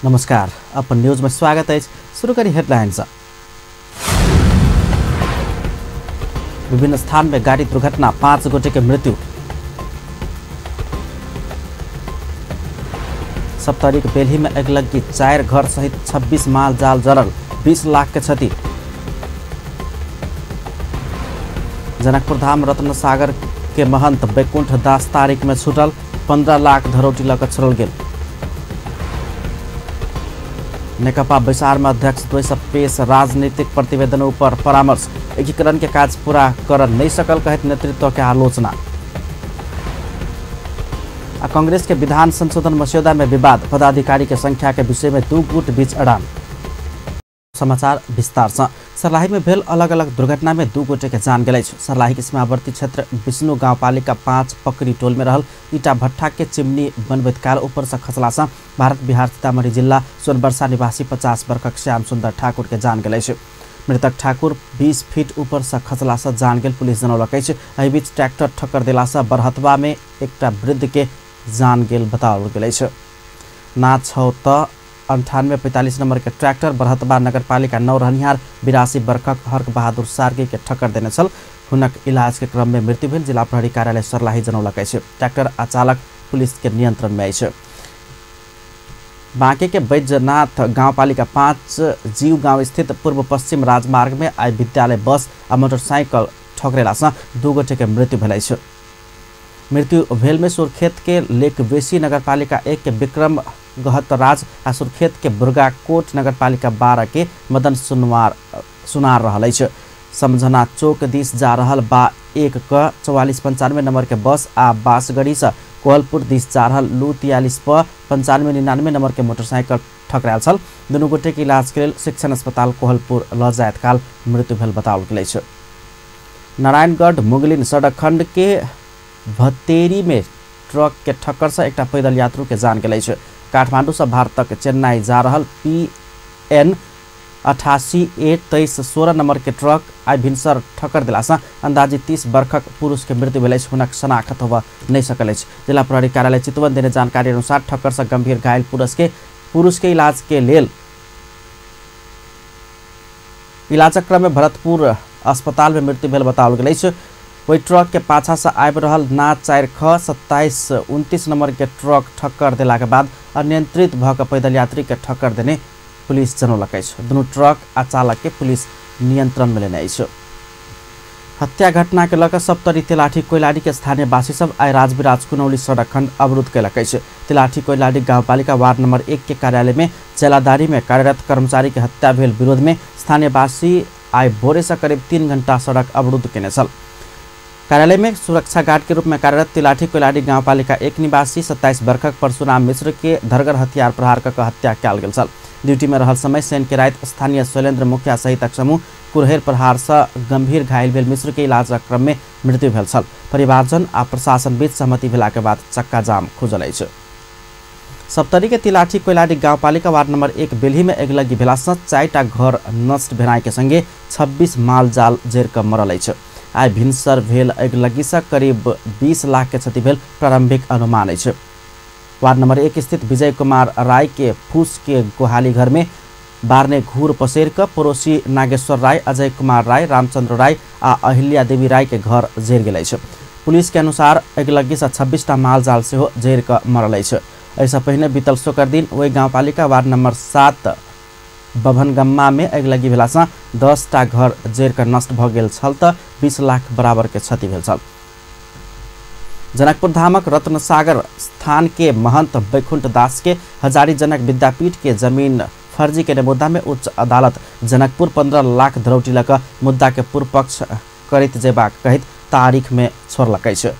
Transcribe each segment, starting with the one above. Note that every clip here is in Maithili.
नमस्कार, अपन न्यूज में स्वागत है। शुरू करी हेडलाइंस। विभिन्न स्थान में गाड़ी दुर्घटना, 5 गोटे के मृत्यु। सप्तरी के बेलही में अगलगी, 4 घर सहित 26 माल जाल जरल, 20 लाख के क्षति। जनकपुर धाम रत्न सागर के महंत बैकुंठ दास तारीख में छूटल, 15 लाख धरोटी लग छोड़ल गेल। नेकपा बैसार में अध्यक्ष द्वय पेश राजनीतिक प्रतिवेदन ऊपर परामर्श, एकीकरण के काज पूरा कर नहीं सकल कहत नेतृत्व के आलोचना। आ कांग्रेस के विधान संशोधन मस्यौदा में विवाद, पदाधिकारी के संख्या के विषय में 2 गुट बीच अड़ान। समाचार विस्तार से। सर्लाही में भेल अलग अलग दुर्घटना में 2 गोटे के जान गेल अछि। सर्लाही के सीमावर्ती क्षेत्र विष्णु गांवपालिका 5 पकड़ी टोल में रहल ईटा भट्ठा के चिमनी बनबैत काल ऊपर से खसला से भारत बिहार सीतामढ़ी जिला सोनबरसा निवासी 50 वर्षक श्याम सुंदर ठाकुर के जान गेल अछि। मृतक ठाकुर 20 फीट ऊपर से खसला से जान गेल पुलिस जनौलक अछि। एहि बीच ट्रैक्टर ठक्कर देला से बरहतवा में एकटा वृद्ध के जान गेल बताओल गेल अछि। ना 6 त 9845 नंबर के ट्रैक्टर बरहतबा नगरपालिका 9 रहनिहार 82 वर्षक हर्क बहादुर सार्गी के ठक्कर देने छल। हुनक इलाज के क्रम में मृत्यु भेल जिला प्रहरी कार्यालय सर्लाही जनौलक अछि। ट्रैक्टर आ चालक पुलिस के नियंत्रण में अछि। बांके के बैजनाथ गांवपालिका 5 जीव गांव स्थित पूर्व पश्चिम राजमार्ग में आई विद्यालय बस आ मोटरसाइकिल ठकरेला से 2 गोटे के मृत्यु भेल अछि। मृत्यु भेल में सुर्खेत के लेकवेशी नगरपालिका 1 के विक्रम गहतराज आ सुर्खेत के बुर्गाकोट नगरपालिका 12 के मदन सुनार रहल अछि। समझना चौक दिस जा रहल बा 1 क 4495 नंबर के बस आ बासगढ़ी से कोहलपुर दिस जा रहल लू 43 प 9599 नंबर के मोटरसाइकिल ठकरायल छल। दुनू गोटे के इलाज के लेल शिक्षण अस्पताल कोहलपुर ल जायत काल मृत्यु भेल बताओल गेल अछि। नारायणगढ़ मुगलिन सड़क खंड के भतेरी में ट्रक के ठक्कर से एकटा पैदल यात्रु के जान गेल अछि। काठमांडू से भारतक चेन्नई जा रहल PN 88 A 2316 number के ट्रक आई भिनसर ठक्कर देला से अंदाजी 30 वर्षक पुरुष के मृत्यु भेल अछि। हुनक शनाखत होबय नहि सकल अछि। जिला प्रहरी कार्यालय चितवन देने जानकारी अनुसार ठक्कर से गंभीर घायल पुरुष के इलाज के लेल इलाजक क्रम में भरतपुर अस्पताल में मृत्यु भेल बताओल गेल अछि। ओहि ट्रक के पाछा से आबि रहल ना 4 ख 2729 नंबर के ट्रक ठक्कर देला के बाद अनियंत्रित भऽ कऽ पैदल यात्री के ठक्कर देने पुलिस जनौलक अछि। दुनू ट्रक आ चालक के पुलिस नियंत्रण में लेने अछि। हत्या घटना के लऽ कऽ सप्तरी तिलाठी कोइलाडी के स्थानीय वासी सब आइ राजविराज कुनौली सड़क खंड अवरुद्ध कयलक अछि। तिलाठी कोइलाडी गांवपालिका वार्ड नंबर 1 के कार्यालय में चेलादारी में कार्यरत कर्मचारी के हत्या भेल विरोध में स्थानीयवासी आइ भोरे से करीब 3 घंटा सड़क अवरुद्ध केने छल। कार्यालय में सुरक्षा गार्ड के रूप में कार्यरत तिलाठी कोइलाडी गांवपालिका 1 निवासी 27 वर्षक परशुराम मिश्र के धरगर हथियार प्रहार कऽ हत्या कयल गेल छल। ड्यूटी में रहल समय शनि के राति स्थानीय शैलेंद्र मुखिया सहितक समूह कुरहेर प्रहार से गंभीर घायल भेल मिश्र के इलाजक क्रम में मृत्यु भेल छल। परिवारजन आ प्रशासन बीच सहमति भेला के बाद चक्का जाम खुजल अछि। सप्तरी के तिलाठी कोइलाडी गांवपालिका वार्ड नंबर 1 बेलही में अगिलगी भेला से 4टा घर नष्ट भेनाइ के संगे 26 माल जाल जरि कऽ मरल अछि। आइ भिनसर भेल अगिलगी से करीब 20 लाख के क्षति भेल प्रारंभिक अनुमान अछि। वार्ड नंबर 1 स्थित विजय कुमार राय के फूस के गोहाली घर में बारने घूर पसेर कऽ पड़ोसी नागेश्वर राय, अजय कुमार राय, रामचंद्र राय आ अहिल्या देवी राय के घर जरि गेल अछि। पुलिस के अनुसार अगिलगी से 26टा माल जाल सेहो जरि कऽ मरल अछि। एहिसँ पहिने बीतल शुक्र दिन ओहि गांवपालिका वार्ड नंबर 7 बभनगम्मा में अगिलगी भेला से 10टा घर जरि कऽ नष्ट भऽ गेल छल तऽ 20 लाख बराबर के क्षति भेल छल। जनकपुर धामक रत्नसागर स्थान के महंत बैकुंठ दास के हजारी जनक विद्यापीठ के जमीन फर्जी के मुद्दा में उच्च अदालत जनकपुर 15 लाख धरौटी लऽ कऽ मुद्दा के पूर्व पक्ष करैत जेबाक कहैत तारीख में छोड़लक अछि।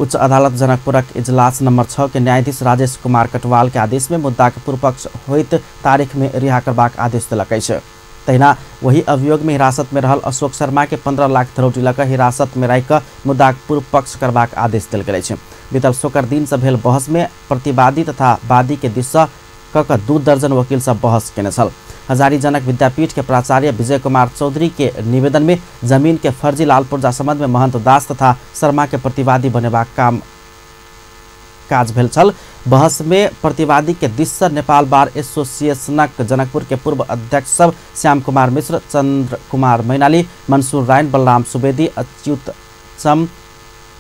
उच्च अदालत जनकपुरक इजलास नंबर 6 के न्यायाधीश राजेश कुमार कटवाल के आदेश में मुद्दा के पूर्व पक्ष होइत तारीख में रिहा करबाक आदेश देलक अछि। तहिना वही अभियोग में हिरासत में रहल अशोक शर्मा के 15 लाख धरौटी लऽ कऽ हिरासत में राखि कऽ मुद्दाक पूर्व पक्ष करबाक आदेश देल गेल अछि। बीतल शुक्र दिन से भेल बहस में प्रतिवादी तथा वादी के दिस से कऽ कऽ 2 दर्जन वकील सब बहस केने छल। हजारी जनक विद्यापीठ के प्राचार्य विजय कुमार चौधरी के निवेदन में जमीन के फर्जी लाल पुर्जा संबंध में महंत दास तथा शर्मा के प्रतिवादी बनेबाक काम काज भेल छल। बहस में प्रतिवादी के दिस से नेपाल बार एसोसिएशनक जनकपुर के पूर्व अध्यक्ष सब श्याम कुमार मिश्र, चंद्र कुमार मैनाली, मंसूर रायन, बलराम सुवेदी,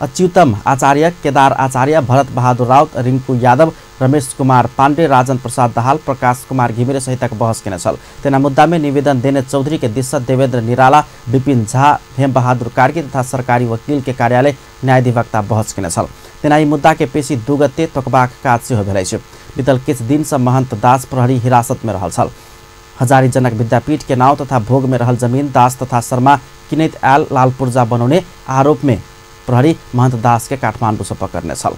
अच्युतम आचार्य, केदार आचार्य, भरत बहादुर राउत, रिंकू यादव, रमेश कुमार पांडे, राजन प्रसाद दाहाल, प्रकाश कुमार घिमिरे सहितक बहस केने छल। तेना मुद्दा में निवेदन देने चौधरी के दिस से देवेंद्र निराला, विपिन झा, हेम बहादुर कार्की तथा सरकारी वकील के कार्यालय न्यायाधिवक्ता बहस केने छल। तेना ई मुद्दा के पेशी 2 गते तोकबाक काज सेहो भेल अछि। बीतल किछु दिन से महंत दास प्रहरी हिरासत में रहल छल। हजारी जनक विद्यापीठ के नाव तथा भोग में रहल जमीन दास तथा शर्मा किनैत आयल लाल पुर्जा बनौने आरोप में प्रहरी महंत दास के काठमाडौँ से पकड़ने छल।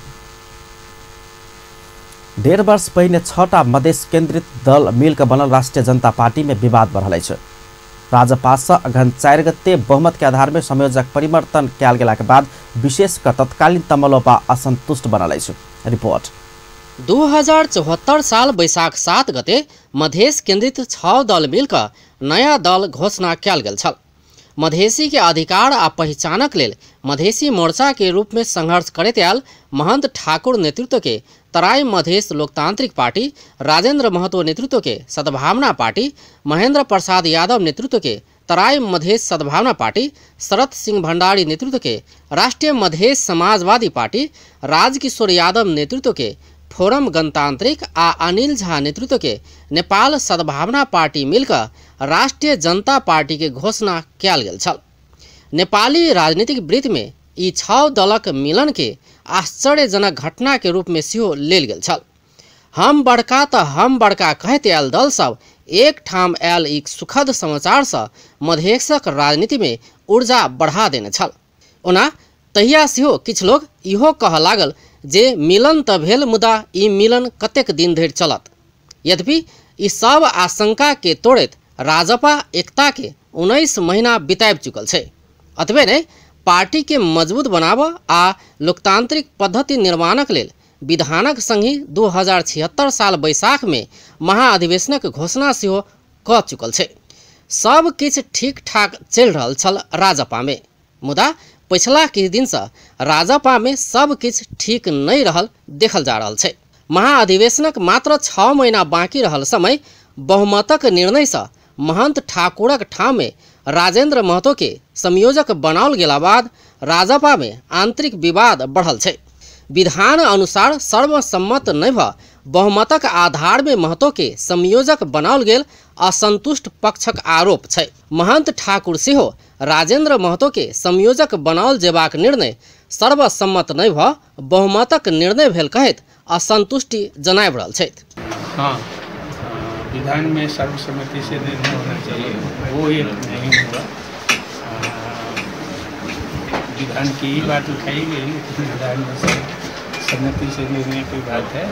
1.5 वर्ष पहिने 6टा मधेश केंद्रित दल मिलकर बनल राष्ट्रिय जनता पार्टी में विवाद बढ़ल अछि। राजपा से अघन 4 गते बहुमत के आधार में संयोजक परिवर्तन कयल गेला के बाद विशेष कर तत्कालीन तमलोपा असंतुष्ट बनल अछि। रिपोर्ट। 2074 साल बैशाख 7 गते मधेश केंद्रित 6 दल मिलकर नया दल घोषणा कयल गेल छल। मधेसी के अधिकार आ पहचानक लेल मधेसी मोर्चा के रूप में संघर्ष करैत आयल महंत ठाकुर नेतृत्व के तराई मधेश लोकतांत्रिक पार्टी, राजेंद्र महतो नेतृत्व के सद्भावना पार्टी, महेंद्र प्रसाद यादव नेतृत्व के तराई मधेश सद्भावना पार्टी, शरत सिंह भंडारी नेतृत्व के राष्ट्रीय मधेश समाजवादी पार्टी, राजकिशोर यादव नेतृत्व के फोरम गणतांत्रिक आ अनिल झा नेतृत्व के नेपाल सद्भावना पार्टी मिलकर राष्ट्रीय जनता पार्टी के घोषणा कयल गेल छल। नेपाली राजनीतिक वृत्त में ई 6 दलक मिलन के आश्चर्यजनक घटना के रूप में सेहो लेल गेल छल। हम बड़का त हम बड़का कहैत आयल दल सब एक ठाम आयल एक सुखद समाचार से मधेशक राजनीति में ऊर्जा बढ़ा देने छल। ओना तहिया सेहो किछु लोग इहो कह लागल जे मिलन त भेल मुदा ई मिलन कतेक दिन धरि चलत। यद्यपि ई सब आशंका के तोड़ैत राजपा एकता के 19 महीना बिताबि चुकल छै। अतबे नहि, पार्टी के मजबूत बनाब आ लोकतांत्रिक पद्धति निर्माणक लेल विधानक संगहि 2076 साल बैसाख में महाअधिवेशनक घोषणा सेहो क चुकल छै। सब किछु ठीक ठाक चलि रहल छल राजपा में, मुदा पिछला किछु दिन से राजपा में सब किछु ठीक नहीं रहल देखल जा रहल छै। महाअधिवेशनक मात्र 6 महीना बाकी रहल समय बहुमतक निर्णय से महंत ठाकुरक ठाम में राजेंद्र महतो के संयोजक बनाओल गेला बाद राजपा में आंतरिक विवाद बढ़ल छै। विधान अनुसार सर्वसम्मत नहीं भ बहुमतक आधार में महतो के संयोजक बनाओल गेल असंतुष्ट पक्षक आरोप छै। महंत ठाकुर सेहो राजेंद्र महतो के संयोजक बनाओल जेबाक निर्णय सर्वसम्मत नहीं भ बहुमतक निर्णय भेल कहैत असंतुष्टि जनाबि रहल छथि। हाँ, विधान में सर्वसम्मति से निर्णय होना चाहिए, वो एक नहीं हुआ। विधान की ही बात उठाई गई, लेकिन विधान में सहमति से निर्णय की बात है,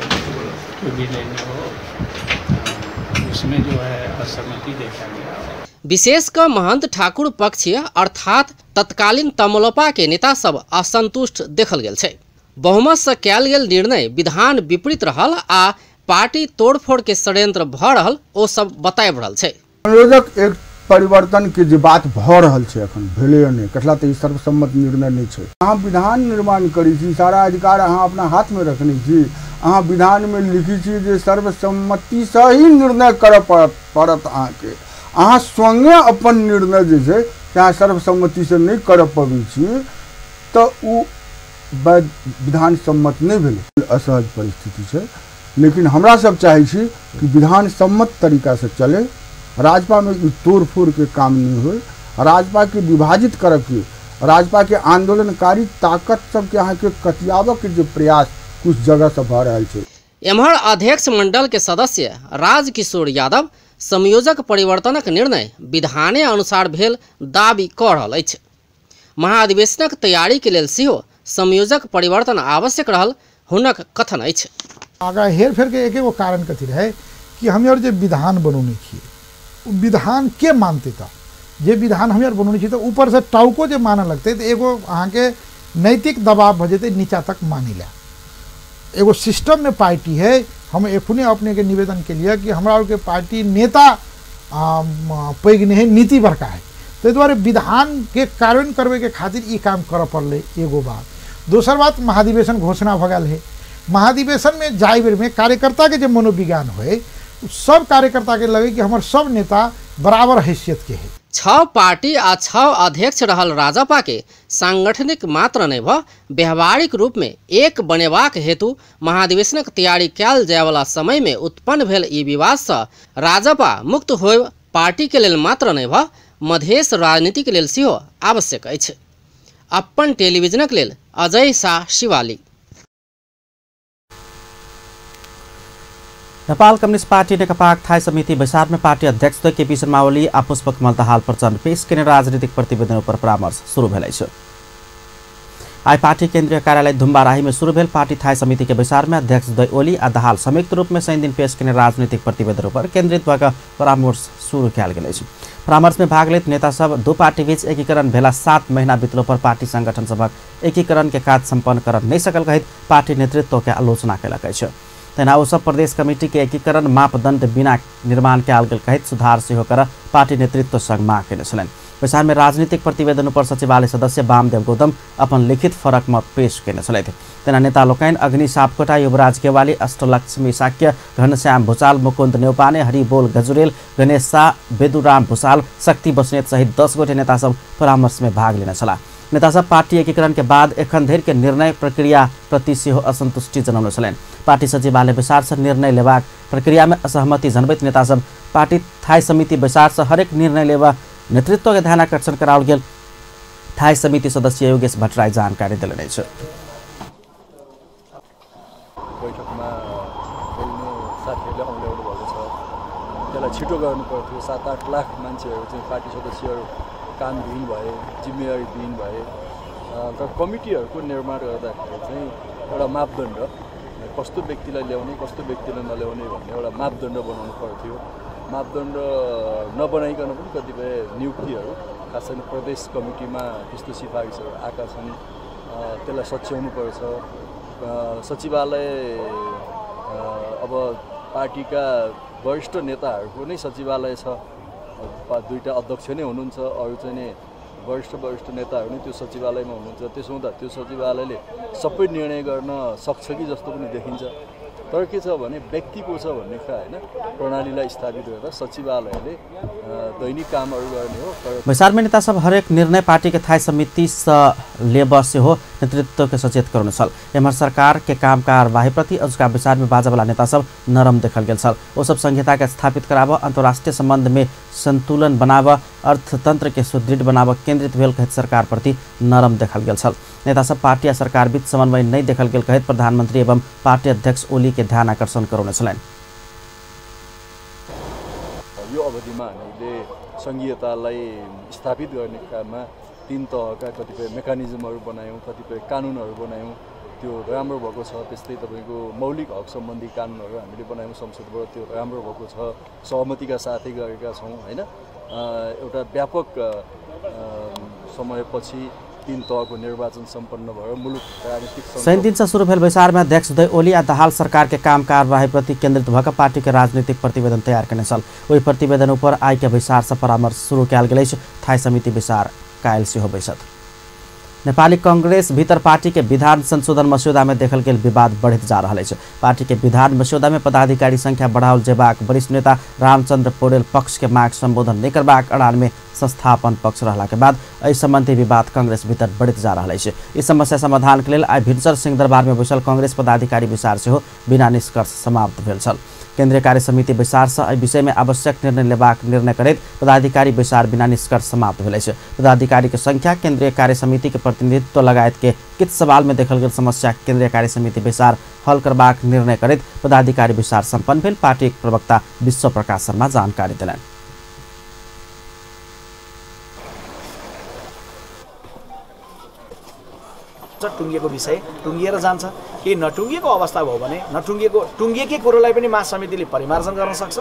कोई भी निर्णय हो उसमें जो है असहमति देखा गया। विशेषकर महंत ठाकुर पक्षीय अर्थात तत्कालीन तमलोपा के नेता सब असंतुष्ट देखल गेल छै। बहुमत से कयल गेल निर्णय विधान विपरीत रहल आ पार्टी तोड़फोड़ के षड्यंत्र भ रहल ओ सब बताबि रहल छै। संयोजक एक परिवर्तन के जे बात भ रहल छै अखन भेलै नहि, कटला तऽ ई सर्वसम्मत निर्णय नहि छै। अहाँ विधान निर्माण करै छी, सारा अधिकार अहाँ अपना हाथ में रखने छी, अहाँ विधान में लिखी छी जे सर्वसम्मति से ही निर्णय करऽ पड़त अहाँके। अहाँ स्वयं अपन निर्णय जे छै से अहाँ सर्वसम्मति से नहि करऽ पबै छी तऽ ओ विधान सम्मत नहि भेलै। असहज परिस्थिति छै, लेकिन हमरा सब चाहै छी कि विधान सम्मत तरीका से चले, राजपा में ई तोड़फोड़ के काम नहीं हो, राजपा के विभाजित करऽ के, राजपा के आंदोलनकारी ताकत सबके अहाँके कतियाबऽ के जे प्रयास कुछ जगह से भऽ रहल छै। एम्हर अध्यक्ष मंडल के सदस्य राजकिशोर यादव संयोजक परिवर्तनक निर्णय विधाने अनुसार भेल दावी कऽ रहल अछि। महाअधिवेशनक तैयारी के लेल सेहो संयोजक परिवर्तन आवश्यक रहल हुनक कथन अछि। आगा हेरफेर के एक एगो कारण कथी रहे कि हम यार जे विधान बनौने छियै ओ विधान के मानते तऽ जे विधान हम यार बनौने छियै तऽ ऊपर से टाउको जे मानऽ लगतै तऽ एगो अहाँके नैतिक दबाव भऽ जेतै नीचा तक मानै लए। एगो सिस्टम में पार्टी है, हम एखने अपने के निवेदन के लिए कि हमरा आरके पार्टी नेता पैघ नहीं है, नीति बड़का है, ताहि दुआरे विधान के कार्यान्वयन करबे के खातिर ई काम करऽ पड़लै। एगो बात। दोसर बात, महाधिवेशन घोषणा भऽ गेल है, महाधिवेशनमे जाय बेरमे कार्यकर्ताके जे मनोविज्ञान होय, सब कार्यकर्ताके लगे कि हमर सब नेता बराबर हैसियत के है। 6 पार्टी आ 6 अध्यक्ष रहल राजपा के सांगठनिक मात्र नहि भ व्यावहारिक रूप में एक बनेबाक हेतु महाधिवेशनक तैयारी कयल जायवला समय में उत्पन्न भेल ई विवाद से राजपा मुक्त होय पार्टी के लेल मात्र नहि भ मधेश राजनीति के लेल सेहो आवश्यक अछि। अपन टेलीविजनक लेल अजय शाह, शिवाली। नेपाल कम्युनिस्ट पार्टी नेकपाक थाई समिति बैसार में पार्टी अध्यक्ष केपी शर्मा ओली आ पुष्पकमल दाहाल प्रचण्ड पेश केने राजनीतिक प्रतिवेदन पर परामर्श शुरू भेल अछि। आइ पार्टी केन्द्रीय कार्यालय धुम्बाराही में शुरू भेल पार्टी थाई समिति के बैसार में अध्यक्ष द्वय ओली आ दाहाल संयुक्त रूप में शनि दिन पेश केने राजनीतिक प्रतिवेदन पर केन्द्रित भऽ परामर्श शुरू कयल गेल अछि। परामर्श में भाग लैत नेता सब दू पार्टी बीच एकीकरण भेला 7 महीना बितलो पर पार्टी संगठन सभक एकीकरण के काज सम्पन्न कर नहि सकल कहैत पार्टी नेतृत्व के आलोचना कयलक अछि। तहिना ओ सब प्रदेश कमिटी के एकीकरण मापदंड बिना निर्माण कयल गेल कहैत सुधार सेहो कर पार्टी नेतृत्व संग मांग कयने छलनि। बैसार में राजनीतिक प्रतिवेदन पर सचिवालय सदस्य वामदेव गौतम अपन लिखित फरक मत पेश कयने छलथि। तहिना नेता लोकनि अग्नि सापकोटा, युवराज केवाली, अष्टलक्ष्मी साक्य, घनश्याम भूषाल, मुकुन्द नेउपाने, हरिबोल गजुरेल, गणेश शाह, बेदुराम भूषाल, शक्ति बस्नेत सहित 10 गोटे नेता सब परामर्श में भाग लेने छलाह। नेता सब पार्टी एकीकरण के बाद एखन धरि के निर्णय प्रक्रिया प्रति सेहो असंतुष्टि जनौने छलनि। पार्टी सचिवालय बैसार से निर्णय लेबाक प्रक्रिया में असहमति जनबैत नेता सब पार्टी थाई समिति बैसार से हरेक निर्णय लेबा नेतृत्व के ध्यान आकर्षण कराओल गेल थाई समिति सदस्य योगेश भट्टराई जानकारी देलनि अछि। बैठकमा बोल्ने साथीहरूले औल्याउनु भएको छ, त्यसलाई छिटो गर्नु पर्थ्यो। 7-8 लाख मान्छेहरू चाहिँ पार्टी सदस्यहरू कामविहीन भए, जिम्मेवारीविहीन भए। तर कमिटीहरूको निर्माण गर्दाखेरि चाहिँ एउटा मापदण्ड, कस्तो व्यक्तिलाई ल्याउने कस्तो व्यक्तिलाई नल्याउने भन्ने एउटा मापदण्ड बनाउनु पर्थ्यो। मापदण्ड नबनाइकन पनि कतिपय नियुक्तिहरू खास गरी प्रदेश कमिटीमा त्यस्तो सिफारिसहरू आएका छन्, त्यसलाई सच्याउनुपर्छ। सचिवालय अब पार्टीका वरिष्ठ नेताहरूको नै सचिवालय छ, 2टा अध्यक्ष नै हुनुहुन्छ, अरू चाहिँ नि वरिष्ठ वरिष्ठ नेताहरू नै त्यो सचिवालयमा हुनुहुन्छ। त्यसो हुँदा त्यो सचिवालयले सबै निर्णय गर्न सक्छ कि जस्तो पनि देखिन्छ। तर के छ भने व्यक्ति को छ भन्ने कुरा होइन, प्रणालीलाई स्थापित गरेर सचिवालयले दैनिक कामहरू गर्ने हो। तर बैसार में नेता सब हरेक निर्णय पार्टी के थाई समिति से लेब सेहो नेतृत्व के सचेत करौने छल। एम्हर सरकार के काम कार्यवाही प्रति अजुका बैसार में बाजऽवला नेता सब नरम देखल गेल छल। ओ सब संहिता के स्थापित कराबऽ, अंतर्राष्ट्रीय संबंध में संतुलन बनाबऽ, अर्थतंत्र के सुदृढ़ बनाबऽ केंद्रित भेल कहैत सरकार प्रति नरम देखल गेल छल। नेता सब पार्टी आ सरकार बीच समन्वय नहि देखल गेल कहैत प्रधानमंत्री एवं पार्टी अध्यक्ष ओली के ध्यान आकर्षण करौने छलनि। यो अवधिमा हामीले सङ्घीयतालाई स्थापित गर्ने काममा 3 तहका कतिपय मेकानिजमहरू बनायौँ, कतिपय कानुनहरू बनायौँ, त्यो राम्रो भएको छ। त्यस्तै तपाईँको मौलिक हक सम्बन्धी कानुनहरू हामीले बनायौँ संसदबाट, त्यो राम्रो भएको छ, सहमतिका साथै गरेका छौँ होइन। एउटा व्यापक समयपछि 3 तहको निर्वाचन सम्पन्न भयो, मुलुक राजनीतिक शनि दिन से शुरू भेल बैसार में अध्यक्ष द्वय ओली आ दाहाल सरकार के काम कार्यवाही प्रति केंद्रित भऽ पार्टी के राजनीतिक प्रतिवेदन तैयार कयने छल। ओहि प्रतिवेदन ऊपर आइ के बैसार से परामर्श शुरू कयल गेल अछि। थाई समिति बैसार काल्हि सेहो बैसत। नेपाली कांग्रेस भीतर पार्टी के विधान संशोधन मस्यौदा में देखल गेल विवाद बढ़ैत जा रहल अछि। पार्टी के विधान मस्यौदा में पदाधिकारी संख्या बढ़ाओल जेबाक वरिष्ठ नेता रामचंद्र पौडेल पक्ष के माग संबोधन नहि करबाक अड़ान में संस्थापन पक्ष रहला के बाद एहि संबंधी विवाद कांग्रेस भीतर बढ़ैत जा रहल अछि। इस समस्या समाधान के लेल आइ भिनसर सिंहदरबार में बैसल कांग्रेस पदाधिकारी बैसार सेहो बिना निष्कर्ष समाप्त भेल छल। केंद्रीय कार्य समिति बैसार से एहि विषय में आवश्यक निर्णय लेबाक निर्णय करैत पदाधिकारी बैसार बिना निष्कर्ष समाप्त भेल अछि। पदाधिकारी के संख्या, केंद्रीय कार्य समिति के प्रतिनिधित्व लगायत के किछु सवाल में देखल गेल समस्या केंद्रीय कार्य समिति बैसार हल करबाक निर्णय करैत पदाधिकारी बैसार सम्पन्न भेल पार्टी प्रवक्ता विश्व प्रकाश शर्मा जानकारी देलनि। टुङ्गिएको विषय टुङ्गिएर जान्छ। केही नटुङ्गिएको अवस्था भयो भने नटुङ्गिएको टुङ्गिएकै कुरोलाई पनि महासमितिले परिमार्जन गर्न सक्छ,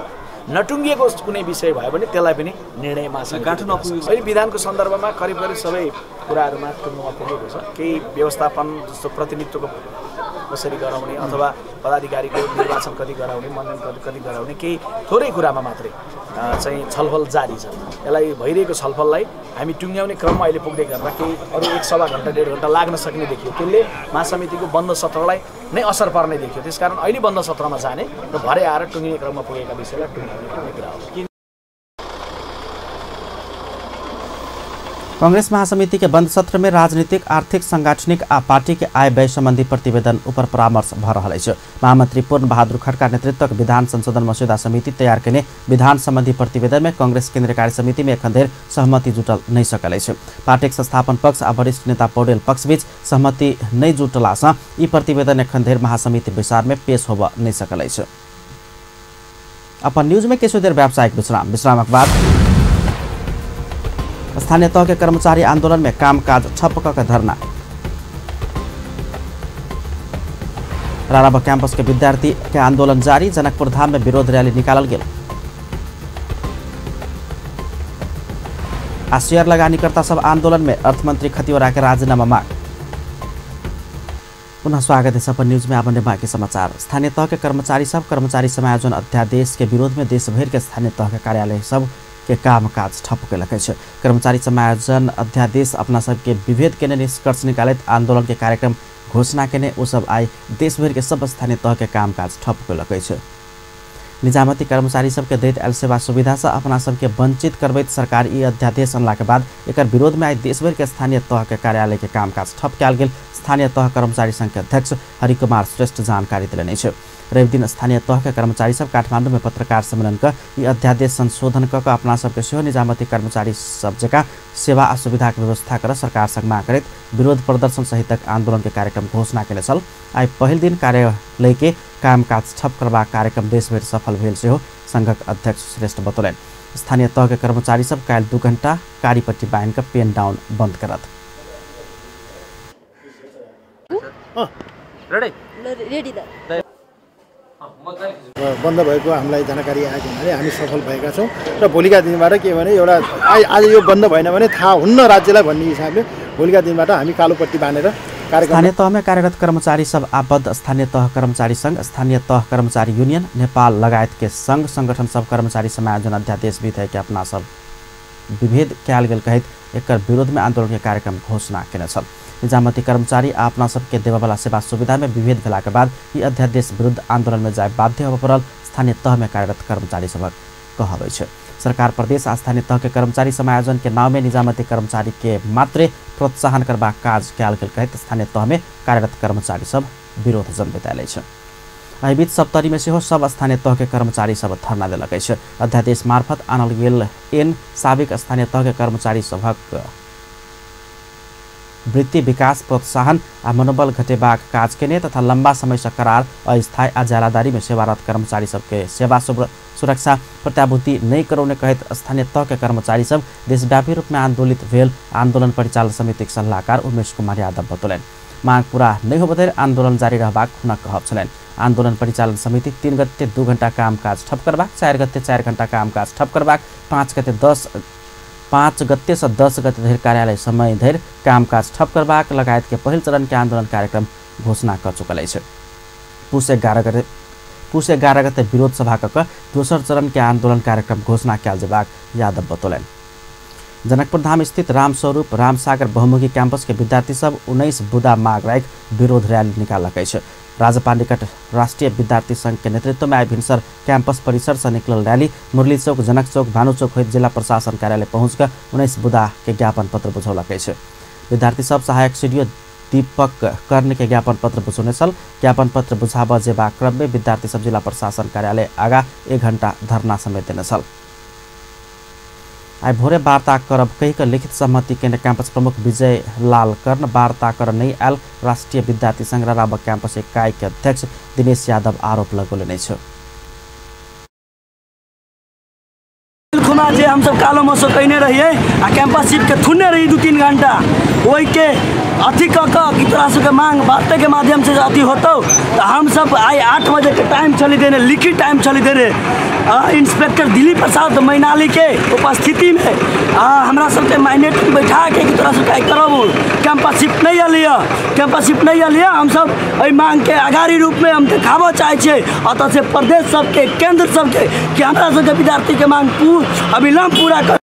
नटुङ्गिएको कुनै विषय भयो भने त्यसलाई पनि निर्णय महासमितिले। अहिले विधानको सन्दर्भमा करिब करिब सबै कुराहरूमा टुङ्गोमा पुगेको छ। केही व्यवस्थापन जस्तो प्रतिनिधित्वको कसरी गराउने अथवा पदाधिकारीको निर्वाचन कति गराउने, मनोनयन कति गराउने, केही थोरै कुरामा मात्रै चाहिँ छलफल जारी छ। यसलाई भइरहेको छलफललाई हामी टुङ्ग्याउने क्रममा अहिले पुग्दै गर्दा केही अरू 1.25 घन्टा 1.5 घन्टा लाग्न सक्ने देखियो। त्यसले महासमितिको बन्द सत्रलाई नै असर पर्ने देखियो। त्यसकारण अहिले बन्द सत्रमा जाने र भरे आएर टुङ्गिने क्रममा पुगेका विषयलाई टुङ्ग्याउने कुरा हो। कांग्रेस महासमिति के बंद सत्र में राजनीतिक, आर्थिक, सांगठनिक आ पार्टी के आय व्यय संबंधी प्रतिवेदन ऊपर परामर्श भ रहल अछि। महामंत्री पूर्ण बहादुर खड़का नेतृत्व विधान संशोधन मस्यौदा समिति तैयार केने विधान संबंधी प्रतिवेदन में कांग्रेस केंद्रीय कार्य समिति में एखन धरि सहमति जुटल नहीं सकल अछि। पार्टीक संस्थापन पक्ष आ वरिष्ठ नेता पौडेल पक्ष बीच सहमति नहीं जुटला सँ ई प्रतिवेदन एखन धरि महासमिति बैसार में पेश होबय नहीं सकल अछि। अपन न्यूज में किछु देर व्यावसायिक विश्राम, विश्रामक बाद स्थानीय तह के कर्मचारी आंदोलन में कामकाज ठप क धरना। राराबा कैंपस के विद्यार्थी के आंदोलन जारी, जनकपुर धाम में विरोध रैली निकालल गेल। आ शेयर लगानीकर्ता सब आंदोलन में अर्थमंत्री खतिवड़ा के राजीनामा मांग। पुनः स्वागत है अपन न्यूज में। आपने बाकी समाचार। स्थानीय तह के कर्मचारी सब कर्मचारी समायोजन अध्यादेश के विरोध में देशभर के स्थानीय तह के कार्यालय सब के कामकाज ठप कयलक अछि। कर्मचारी समायोजन अध्यादेश अपना सबके विभेद केने निष्कर्ष निकालैत आंदोलन के कार्यक्रम घोषणा केने ओ सब आइ देशभर के सब स्थानीय तह के कामकाज ठप कयलक अछि। निजामती कर्मचारी सबके दैत आयल सेवा सुविधा से अपना सबके वंचित करबैत सरकार ई अध्यादेश अनला के बाद एकर विरोध में आइ देशभर के स्थानीय तह के कार्यालय के कामकाज ठप कयल गेल। स्थानीय तह कर्मचारी संघ के अध्यक्ष हरिकुमार श्रेष्ठ जानकारी देलनि अछि। रवि दिन स्थानीय तह के कर्मचारी सब काठमांडू में पत्रकार सम्मेलन क ई अध्यादेश संशोधन क अपना सबके सेहो निजामती कर्मचारी सब जकाँ सेवा आ सुविधा के व्यवस्था कर सरकार संग मांग करैत विरोध प्रदर्शन सहितक आंदोलन के कार्यक्रम घोषणा केने छल। आइ पहिल दिन कार्यालय के कामकाज ठप करबाक कार्यक्रम देशभरि सफल भेल सेहो संघक अध्यक्ष श्रेष्ठ बतौलनि। स्थानीय तह के कर्मचारी सब काल्हि 2 घंटा कारीपट्टी बान्हि क पेन डाउन बंद करत। बन्द भएको हामीलाई जानकारी आएको हुनाले हामी सफल भएका छौँ र भोलिका दिनबाट के भने एउटा आज यो बन्द भएन भने थाहा हुन्न राज्यलाई भन्ने हिसाबले भोलिका दिनबाट हामी कालोपट्टि बाँधेर कार्यक्रम। स्थानीय तहमा कार्यरत कर्मचारी सब आबद्ध स्थानीय तह कर्मचारी संघ, स्थानीय तह कर्मचारी यूनियन नेपाल लगायत के संघ संगठन सब कर्मचारी समायोजन अध्यादेश विधेयक के अपना सब विभेद कयल गेल कहैत एकर विरोध में आंदोलन के कार्यक्रम घोषणा केने छल। निजामती कर्मचारी अपना सबके देबयवला सेवा सुविधा में विभेद भेला के बाद ई अध्यादेश विरुद्ध आंदोलन में जाय बाध्य होबय पड़ल स्थानीय तह में कार्यरत कर्मचारी सबक कहब अछि। सरकार प्रदेश आ स्थानीय तह के कर्मचारी समायोजन के नाव में निजामती कर्मचारी के मात्रे प्रोत्साहन करबाक काज कयल गेल कहैत स्थानीय तह में कार्यरत कर्मचारी सब विरोध जनबैत आयल अछि। एहि बीच सप्तरी में सेहो सब स्थानीय तह के कर्मचारी सब धरना देलक अछि। अध्यादेश मार्फत आनल गेल एन साबिक स्थानीय तह के कर्मचारी सभक वृत्ति विकास प्रोत्साहन आ मनोबल घटेबाक काज केने तथा लंबा समय से करार अस्थायी आ ज्यालादारी में सेवारत कर्मचारी सबके सेवा सुरक्षा प्रत्याभूति नहीं करौने कहैत स्थानीय तह के कर्मचारी सब देशव्यापी रूप में आंदोलित भेल आंदोलन परिचालन समितिक सल्लाहकार उमेश कुमार यादव बतौलनि। मांग पूरा नहीं होबय धरि आंदोलन जारी रहबाक हुनक कहब छलनि। आंदोलन परिचालन समिति 3 गते 2 घंटा कामकाज ठप करबाक, 4 गते 4 घंटा कामकाज ठप करबाक, 5 गते से 10 गते धरि कार्यालय समय धरि कामकाज ठप करबाक लगायत के पहिल चरण के आंदोलन कार्यक्रम घोषणा क चुकल अछि। पुस 11 गते विरोध सभा क दोसर चरण के आंदोलन कार्यक्रम घोषणा कयल जेबाक यादव बतौलनि। जनकपुर धाम स्थित रामस्वरूप रामसागर बहुमुखी कैंपस के विद्यार्थी सब 19 बुदा माग राखि विरोध रैली निकाललक अछि। राजपा निकट राष्ट्रीय विद्यार्थी संघ के नेतृत्व में आइ भिनसर कैंपस परिसर से निकलल रैली मुरली चौक, जनक चौक, भानु चौक होइत जिला प्रशासन कार्यालय पहुँच कऽ 19 बुदा के ज्ञापन पत्र बुझौलक अछि। विद्यार्थी सब सहायक सीडीओ दीपक कर्ण के ज्ञापन पत्र बुझौने छल। ज्ञापन पत्र बुझाबऽ जेबाक क्रम में विद्यार्थी सब जिला प्रशासन कार्यालय आगा 1 घंटा धरना समेत देने छल। आइ भोरे वार्ता करब कहि कऽ लिखित सहमति केने कैंपस प्रमुख विजय लाल कर्ण वार्ता कर नहीं आयल राष्ट्रीय विद्यार्थी संघ राराबा कैंपस इकाई के अध्यक्ष दिनेश यादव आरोप लगौलनि अछि। जे हम सब कालो मसो कने रहिए आ कैंपस चीफ के थुने रही 2-3 घंटा, ओहिके अथी कऽ कऽ कि तोरा सबके मांग वार्ताके माध्यमसँ अथी होतौ। तऽ हमसब आइ 8 बजेके टाइम छलै देने, लिखित टाइम छलै देने, इंस्पेक्टर दिलीप प्रसाद मैनालीके उपस्थितिमे हमरा सबके माइनेटिंग बैठाके कि तोरा सबके आइ करब, कैंपस शिफ्ट नहि अलियै, कैंपस शिफ्ट नहि अलियै। हमसब एहि मांगके अगाड़ी रूपमे हम देखाबऽ चाहै छियै अतऽसँ प्रदेश सबके, केंद्र सबके कि हमरा सबके विद्यार्थीके मांग अविलंब पूरा कर।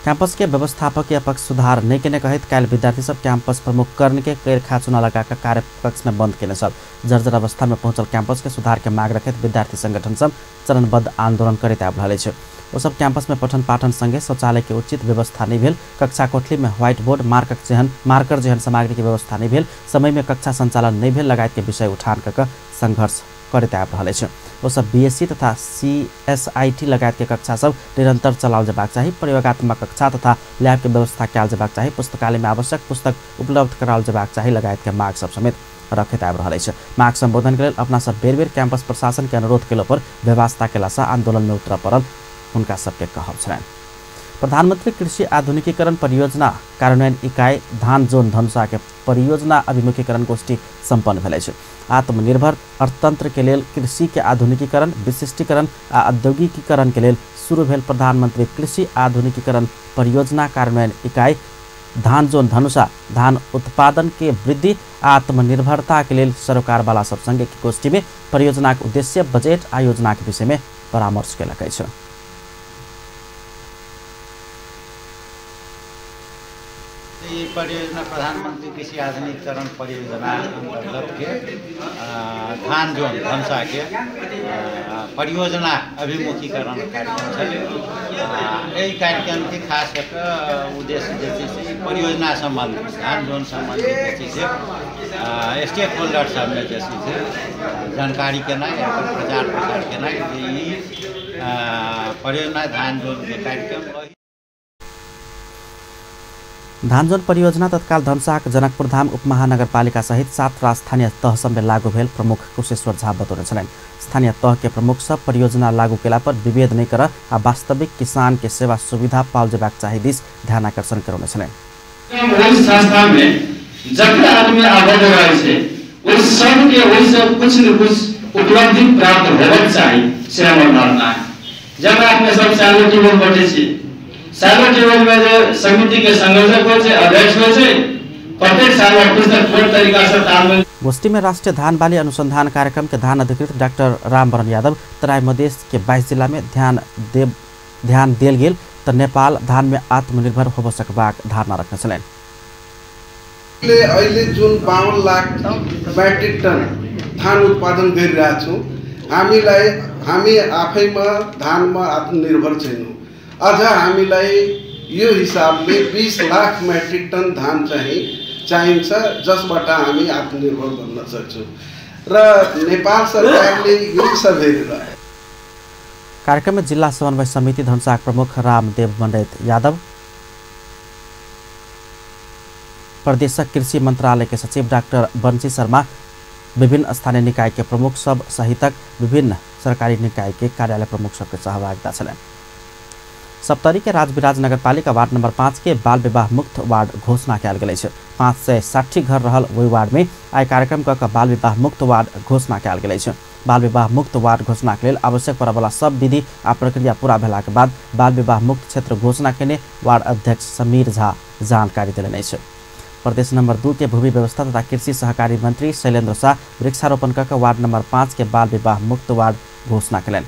कैंपस के व्यवस्थापकीय पक्ष सुधार नहीं केने कहैत काल्हि विद्यार्थी सब कैंपस प्रमुख कर्ण के कैर खाचुना लगाकर कार्य कक्ष में बंद केने छल। जर्जर अवस्था में पहुंचल कैंपस के सुधार के मांग रखैत विद्यार्थी संगठन सब चरणबद्ध आंदोलन करैत आबि रहल अछि। ओ सब कैंपस में पठन पाठन संगे शौचालय के उचित व्यवस्था नहीं भेल, कक्षा कोठली में व्हाइट बोर्ड मार्कर जेहन सामग्री के व्यवस्था नहीं भेल, समय में कक्षा संचालन नहीं भेल लगायत के विषय उठान कऽ संघर्ष करैत आबि रहल अछि। ओ सब बीएससी तथा सीएसआईटी लगायत के कक्षा सब निरंतर चलाओल जेबाक चाही, प्रयोगात्मक कक्षा तथा लैब के व्यवस्था कयल जेबाक चाही, पुस्तकालय में आवश्यक पुस्तक उपलब्ध कराओल जेबाक चाही लगायत के मांग सब समेत रखैत आबि रहल अछि। मांग संबोधन के लेल अपना सब बेर बेर कैंपस प्रशासन के अनुरोध केलो पर व्यवस्था केलासँ आंदोलन में उतरय पड़ल हुनका सबके कहब छलनि। प्रधानमंत्री कृषि आधुनिकीकरण परियोजना कार्यान्वयन इकाई धान जोन धनुषा के परियोजना अभिमुखीकरण गोष्ठी सम्पन्न भेल अछि। आत्मनिर्भर अर्थतंत्र के लेल कृषि के आधुनिकीकरण, विशिष्टीकरण आ औद्योगिकीकरण के लेल शुरू भेल प्रधानमंत्री कृषि आधुनिकीकरण परियोजना कार्यान्वयन इकाई धान जोन धनुषा धान उत्पादन के वृद्धि आत्मनिर्भरता के लेल सरोकारवाला सब संगे के गोष्ठी में परियोजना के उद्देश्य, बजट आ योजना के विषय में परामर्श केलक अछि। ये परियोजना प्रधानमंत्री कृषि आधुनिकीकरण परियोजना अंतर्गत के धान जोन धनुषा के परियोजना अभिमुखीकरण कार्यक्रम है। यही कार्यक्रम के खास कर उद्देश्य जे छै परियोजना संबंधी धान जोन संबंधी जे छै स्टेक होल्डर सब में जे छै जानकारी केनाइ, एकर प्रचार प्रसार केनाइ जे ई परियोजना धान जोन के कार्यक्रम। धान जोन परियोजना तत्काल धनुषाक जनकपुरधाम उपमहानगरपालिका सहित 7 स्थानीय तह सब में लागू भेल प्रमुख कुशेश्वर झा बतौने छलनि। स्थानीय तह के प्रमुख सब परियोजना लागू केला पर विभेद नहीं कर आ वास्तविक किसान के सेवा सुविधा पाओल जेबाक चाही दिस ध्यान आकर्षण करौने छलनि। ओहि संस्था में जकरा आदमी आबद्ध रहै छै ओहि सबके ओहिसँ कुछ न कुछ उपलब्धि प्राप्त होबाक चाही, से हमर धारणा है। जब अपने सब सैलो टेबल बैठे छी, सैलो टेबल में जो समिति के संयोजक हो, अध्यक्ष हो, प्रत्येक साल कुछ न कुछ तरीका से तालमेल। गोष्ठी में राष्ट्रीय धान बाली अनुसंधान कार्यक्रम के धान अधिकृत डॉक्टर रामवरण यादव तराई मधेश के 22 जिला में ध्यान देल गेल त नेपाल धान में आत्मनिर्भर होब सकबाक धारणा रखने छलनि। अहिले जुन 52 लाख मेट्रिक टन धान उत्पादन गरिरहेको छौँ, हामी आफैमा धानमा आत्मनिर्भर छैनौँ। अझ हामीलाई यो हिसाबले 20 लाख मेट्रिक टन धान चाहिँ चाहिन्छ जसबाट हामी आत्मनिर्भर बन्न सक्छौँ र नेपाल सरकारले यो सब हेरेर। कार्यक्रम में जिल्ला समन्वय समिति धनुषा प्रमुख रामदेव मण्डैत यादव, प्रदेशक कृषि मंत्रालय के सचिव डॉक्टर बंशी शर्मा, विभिन्न स्थानीय निकाय के प्रमुख सब सहितक विभिन्न सरकारी निकाय के कार्यालय प्रमुख सबके सहभागिता छलनि। सप्तरी के राजविराज नगरपालिका वार्ड नंबर 5 के बाल विवाह मुक्त वार्ड घोषणा कयल गेल अछि। 560 घर रहल ओहि वार्ड में आइ कार्यक्रम कऽ बाल विवाह मुक्त वार्ड घोषणा कयल गेल अछि। बाल विवाह मुक्त वार्ड घोषणा के लेल आवश्यक पड़यवला सब विधि आ प्रक्रिया पूरा भेलाक बाद बाल विवाह मुक्त क्षेत्र घोषणा केने वार्ड अध्यक्ष समीर झा जानकारी देलनि अछि। प्रदेश नंबर 2 के भूमि व्यवस्था तथा कृषि सहकारी मंत्री शैलेन्द्र शाह वृक्षारोपण कऽ वार्ड नंबर 5 के बाल विवाह मुक्त वार्ड घोषणा केलनि।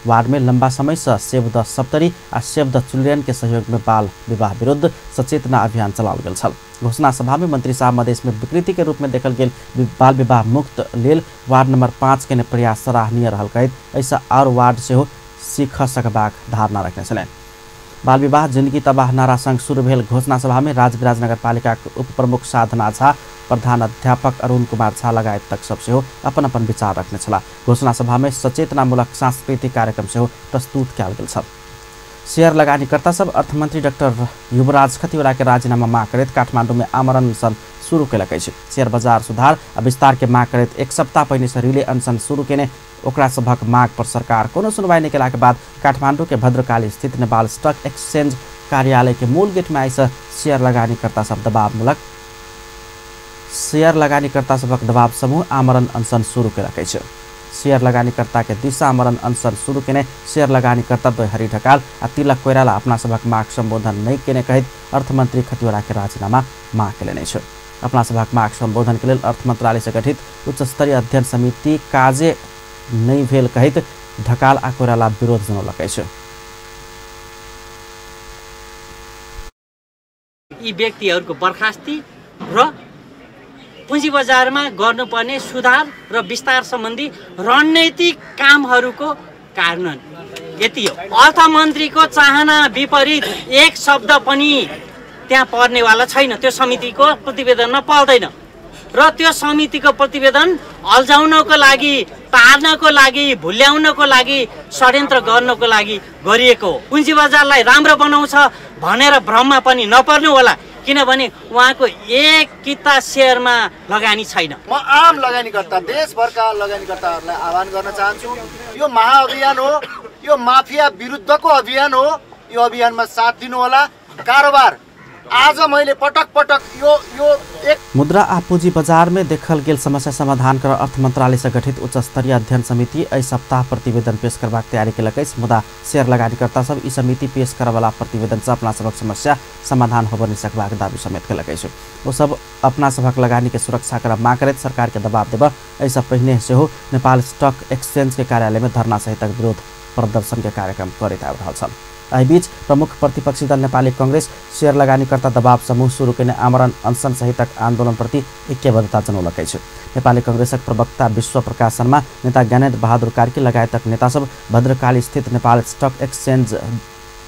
वार्ड में लंबा समय से सेव द सप्तरी आ सेव द चिल्ड्रेन के सहयोग में बाल विवाह विरुद्ध सचेतना अभियान चलाओल गेल छल। घोषणा सभा में मंत्री शाह मधेश में विकृति के रूप में देखल गेल बाल विवाह मुक्त लेल वार्ड नंबर 5 के प्रयास सराहनीय रहल कहैत एहिसँ आओर वार्ड सेहो सीख सकबाक धारणा रखने छलनि। बाल विवाह जिंदगी तबाह नारा संग शुरू भेल घोषणा सभा में राजविराज नगरपालिका के उप प्रमुख साधना झा, प्रधान अध्यापक अरुण कुमार झा लगायत तक सब सेहो अपन अपन विचार रखने छलाह। घोषणा सभा में सचेतनामूलक सांस्कृतिक कार्यक्रम सेहो प्रस्तुत कयल गेल छल। शेयर लगानीकर्ता सब अर्थमंत्री डॉक्टर युवराज खतिवड़ा के राजीनामा मांग करैत काठमांडू में आमरण अनशन शुरू केलक अछि। शेयर बाजार सुधार आ विस्तार के मांग करैत एक सप्ताह पहिने से रिले अनशन शुरू केने ओकरा सभक मांग पर सरकार कोनो सुनवाई नहि केलाक बाद काठमांडू के भद्रकाली स्थित नेपाल स्टॉक एक्सचेंज कार्यालय के मूल गेट में आइसँ शेयर लगानीकर्ता सब दबावमूलक शेयर लगानीकर्ता सबक दबाव समूह आमरण अनशन शुरू केलक अछि। शेयर लगानीकर्ता के दिशा आमरण अनशन शुरू केने शेयर लगानीकर्ता हरि ढकाल आ तिलक कोइराला अपना सभक माग संबोधन नहि केने कहैत अर्थमंत्री खतिवड़ा के राजीनामा माग केलनि अछि। अपना सभक माग संबोधन के लेल अर्थ मंत्रालय से गठित उच्च स्तरीय अध्ययन समिति काजे नहि भेल कहैत ढकाल आ कोइराला विरोध जनौलक अछि। यी व्यक्तिहरूको बर्खास्ती र पुँजी बजारमा गर्नुपर्ने सुधार र विस्तार सम्बन्धी रणनैतिक कामहरूको कार्यान्वयन यति हो। अर्थमन्त्रीको चाहना विपरीत एक शब्द पनि त्यहाँ पर्नेवाला छैन, त्यो समितिको प्रतिवेदनमा पर्दैन र त्यो समितिको प्रतिवेदन अल्झाउनको लागि, तार्नको लागि, भुल्याउनको लागि, षड्यन्त्र गर्नको लागि गरिएको हो। पुँजी बजारलाई राम्रो बनाउँछ भनेर भ्रममा पनि नपर्नु होला, किनभने उहाँको एक किता सेयरमा लगानी छैन। म आम लगानीकर्ता, देशभरका लगानीकर्ताहरूलाई आह्वान गर्न चाहन्छु, यो महाअभियान हो, यो माफिया विरुद्धको अभियान हो, यो अभियानमा साथ दिनुहोला। कारोबार आज मैले पटक पटक यो यो एक मुद्रा आ पूंजी बजार में देखल गेल समस्या समाधान कर अर्थ मंत्रालय से गठित उच्च स्तरीय अध्ययन समिति एहि सप्ताह प्रतिवेदन पेश करबाक तैयारी केलक अछि। मुदा शेयर लगानीकर्ता सब ई समिति पेश करवला प्रतिवेदन से अपना सबक समस्या समाधान होबय नहि सकबाक दावी समेत केलक अछि। ओ सब अपना सबक लगानी के सुरक्षा करब मांग करैत सरकार के दबाव देबऽ एहिसँ पहिने सेहो नेपाल स्टॉक एक्सचेंज के कार्यालय में धरना सहितक विरोध प्रदर्शन के कार्यक्रम करैत आबि रहल छल। एहि बीच प्रमुख प्रतिपक्षी दल नेपाली कांग्रेस शेयर लगानीकर्ता दबाव समूह शुरू केने आमरण अनशन सहितक आंदोलन प्रति ऐक्यबद्धता जनौलक अछि। नेपाली कांग्रेसक प्रवक्ता विश्व प्रकाश शर्मा, नेता ज्ञानेन्द्र बहादुर कार्की लगायतक नेतासब भद्रकाली स्थित नेपाल स्टॉक एक्सचेंज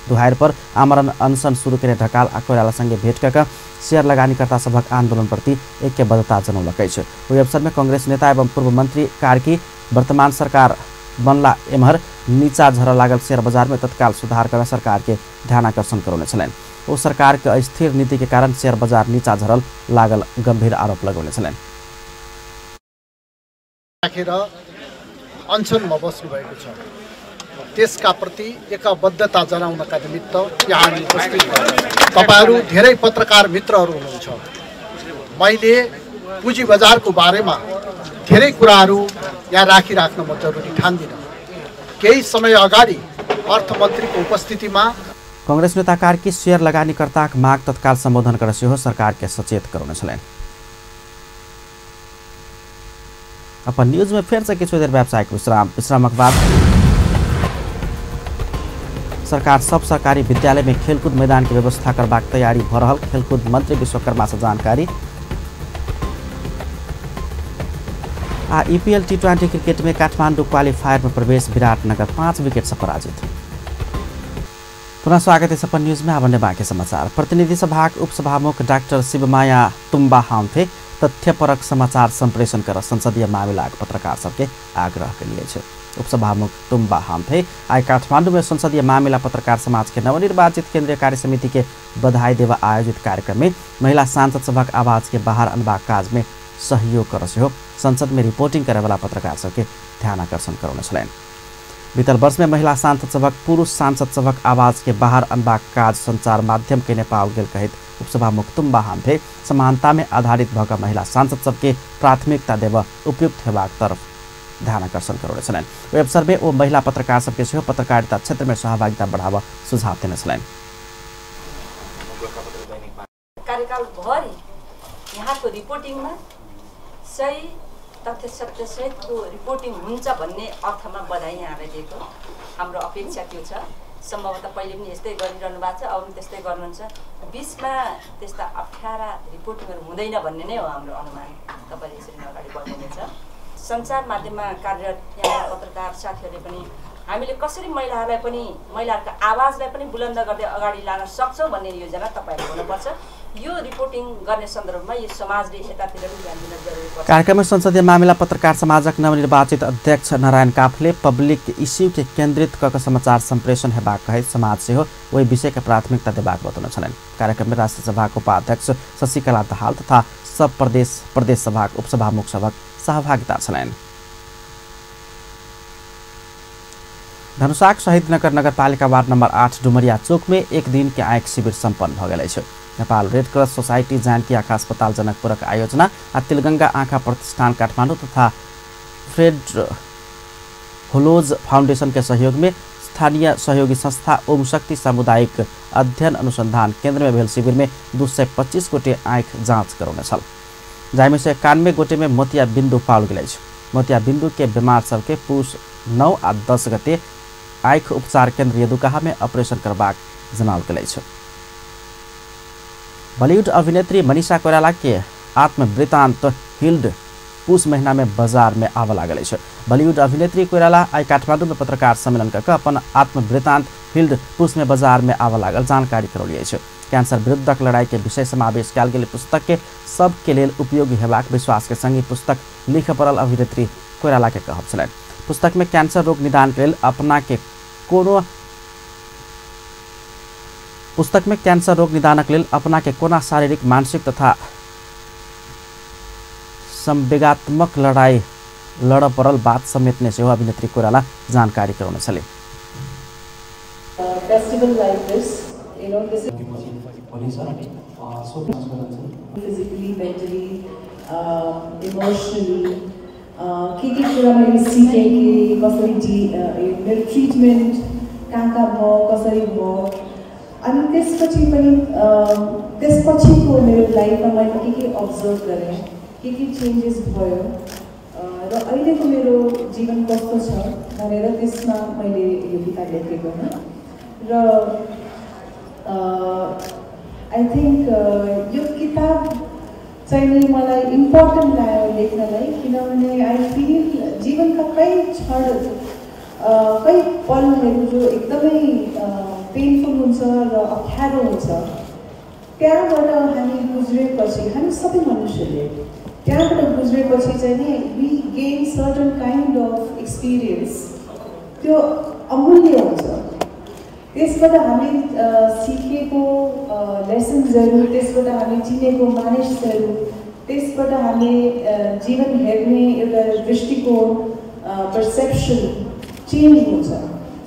दुहार पर आमरण अनशन शुरू केने ढकाल आ कोइराला संगे भेट कऽ शेयर लगानीकर्ता सभक आंदोलन प्रति ऐक्यबद्धता जनौलक अछि। ओहि अवसर में कांग्रेस नेता एवं पूर्व मंत्री कार्की वर्तमान सरकार बनला एम्हर नीचा झरऽ लागल शेयर बाजार में तत्काल सुधार कर सरकार के ध्यानाकर्षण करौने छलनि। ओ सरकार के अस्थिर नीति के कारण शेयर बाजार नीचा झरल लागल गंभीर आरोप लगौने छलनि। राखेर अनसनमा बस्नु भएको छ, त्यसका प्रति एकबद्धता जनाउनका निमित्त यहाँ हामी उपस्थित भयौँ। तपाईहरू धेरै पत्रकार मित्रहरू हुनुहुन्छ। मैले पुँजी बजारको बारेमा धेरै कुराहरू यहाँ राखिराख्न म जरुरी ठान्दिनँ। केही समय अगाडि अर्थमन्त्रीको उपस्थितिमा कांग्रेस नेता कार्की शेयर लगानीकर्ताक माग तत्काल सम्बोधन कर सेहो सरकार के सचेत करौने छलनि। अपन न्यूज में फेर से किछु देर व्यावसायिक विश्राम, विश्रामक बाद सरकार सब सरकारी विद्यालय में खेलकूद मैदान के व्यवस्था करबाक तैयारी भ रहल खेलकूद मंत्री विश्वकर्मा से जानकारी। आ ईपीएल टी20 क्रिकेट में काठमांडू क्वालिफायर में प्रवेश, विराटनगर 5 विकेट से पराजित। पुनः स्वागत है अपन न्यूज में। आबने बाकी समाचार। प्रतिनिधि सभाक उपसभामुख डाक्टर शिवमाया तुम्बा हाम्फे तथ्यपरक समाचार संप्रेषण कर संसदीय मामिलाक पत्रकार सबके आग्रह केलिए। उपसभामुख तुम्बा हाम्फे आइ काठमांडू में संसदीय मामिला पत्रकार समाज के नवनिर्वाचित केंद्रीय कार्य समिति के बधाई देवा आयोजित कार्यक्रम में महिला सांसद सभक आवाज के बाहर अनबाक काज में सहयोग कर सेहो संसद में रिपोर्टिंग करेवाला पत्रकार सबके ध्यान आकर्षण करौने छलनि। बीतल वर्ष में महिला सांसद सभक पुरुष सांसद सभक आवाज के बाहर अनबाक काज संचार माध्यम के पाओल गेल कहैत उपसभामुख तुम्बा हाम्फे समानता में आधारित भऽ कऽ महिला सांसद सबके प्राथमिकता देबऽ उपयुक्त हेबाक तरफ ध्यान आकर्षण करौने छलनि। ओहि अवसर में ओ महिला पत्रकार सबके सेहो पत्रकारिता क्षेत्र में सहभागिता बढ़ाबऽ सुझाव देने छलनि। कार्यकालभरि यहाँको रिपोर्टिङमा सही तथ्य सत्य सहितको रिपोर्टिङ हुन्छ भन्ने अर्थमा बधाई यहाँलाई दिएको हाम्रो अपेक्षा त्यो छ। सम्भवतः पहिले पनि यस्तै गरिरहनु भएको छ, अब पनि त्यस्तै गर्नुहुन्छ। बिचमा त्यस्ता अप्ठ्यारा रिपोर्टिङहरू हुँदैन भन्ने नै हो हाम्रो अनुमान। तपाईँले यसरी नै अगाडि बढ्नुहुनेछ। सञ्चार माध्यममा कार्यरत यहाँ पत्रकार साथीहरूले पनि हामीले कसरी महिलाहरूलाई पनि महिलाहरूको आवाजलाई पनि बुलन्द गर्दै अगाडि लान सक्छौँ भन्ने योजना तपाईँहरूको हुनुपर्छ। यो रिपोर्टिङ गर्ने सन्दर्भमा यो समाजले यतातिर पनि ध्यान दिन जरुरी पर्छ। कार्यक्रममा संसदीय मामिला पत्रकार समाजक नवनिर्वाचित अध्यक्ष नारायण काफले पब्लिक इश्यू के केन्द्रित कऽ समाचार सम्प्रेषण हेबाक कहैत समाज सेहो ओहि विषयके प्राथमिकता देबाक बतौने छलनि। कार्यक्रममे राष्ट्रिय सभाक उपाध्यक्ष शशिकला दाहाल तथा सब प्रदेश प्रदेश सभाक उपसभामुख सभक सहभागिता छलनि। धनुषाक शहीदनगर नगरपालिका वार्ड नम्बर 8 डुमरिया चौक में एक दिन के आँख शिविर सम्पन्न भ गेल अछि। Nepal red cross society Janaki आँखा अस्पताल जनकपुरक आयोजना आ तिलगंगा आँखा प्रतिष्ठान काठमाडौँ तथा फ्रेड होलोज फाउंडेशन के सहयोग में स्थानीय सहयोगी संस्था ओम शक्ति सामुदायिक अध्ययन अनुसंधान केंद्र में भेल शिविर में 225 गोटे आँख जाँच करौने छल, जाहिमे से 91 गोटे में मोतिया बिन्दु पाओल गेल अछि। मोतिया बिन्दु के बीमार सबके पुस 9 आ 10 गते आँख उपचार केंद्र यदुकाहा में ऑपरेशन करबाक जनाओल गेल अछि। बॉलीवुड अभिनेत्री मनीषा कोइराला के आत्मवृत्तांत हिल्ड पुस महीना में बाजार में आबऽ लागल अछि। बॉलीवुड अभिनेत्री कोइराला आइ काठमांडू में पत्रकार सम्मेलन कऽ अपन आत्मवृत्तांत हिल्ड पुस में बाजार में आबऽ लागल जानकारी करौली अछि। कैंसर विरुद्धक लड़ाई के विषय समावेश कयल गेल पुस्तक के सबके लेल उपयोगी हेबाक विश्वास के संग पुस्तक लिखऽ पड़ल अभिनेत्री कोइराला के कहब छलनि। पुस्तक में कैंसर रोग निदान के लेल अपना के कोनो पुस्तक में कैंसर रोग निदानक लेल अपना के कोना शारीरिक, मानसिक तथा संवेगात्मक लड़ाई लड़ पड़ल बात समेतने सेहो अभिनेत्री कोइराला जानकारी करौने छली। Festival like this, you know, this is physically, mentally, emotionally, के कुरा मैले सिकेँ कि कसरी मेरो ट्रिटमेन्ट कहाँ कहाँ भयो, कसरी भयो, अनि त्यसपछि पनि त्यसपछिको मेरो लाइफमा मैले के अब्जर्भ गरेँ, के चेन्जेस भयो र अहिलेको मेरो जीवन कस्तो छ भनेर त्यसमा मैले यो किताब लेखेको हुँ। र I think यो किताब चाहिँ नि मलाई इम्पोर्टेन्ट लाग्यो लेख्नलाई, किनभने I feel जीवनका कई क्षण, कई पलहरू जो एकदमै पेनफुल हुन्छ र अप्ठ्यारो हुन्छ, त्यहाँबाट हामी गुज्रेपछि, हामी सबै मनुष्यले त्यहाँबाट गुज्रेपछि चाहिँ नि we gain certain kind of experience, त्यो अमूल्य हुन्छ। त्यसबाट हामी सिकेको लेसन्सहरू, त्यसबाट हामी चिनेको मानिसहरू, त्यसबाट हामी जीवन हेर्ने एउटा दृष्टिकोण, पर्सेप्सन चेन्ज हुन्छ।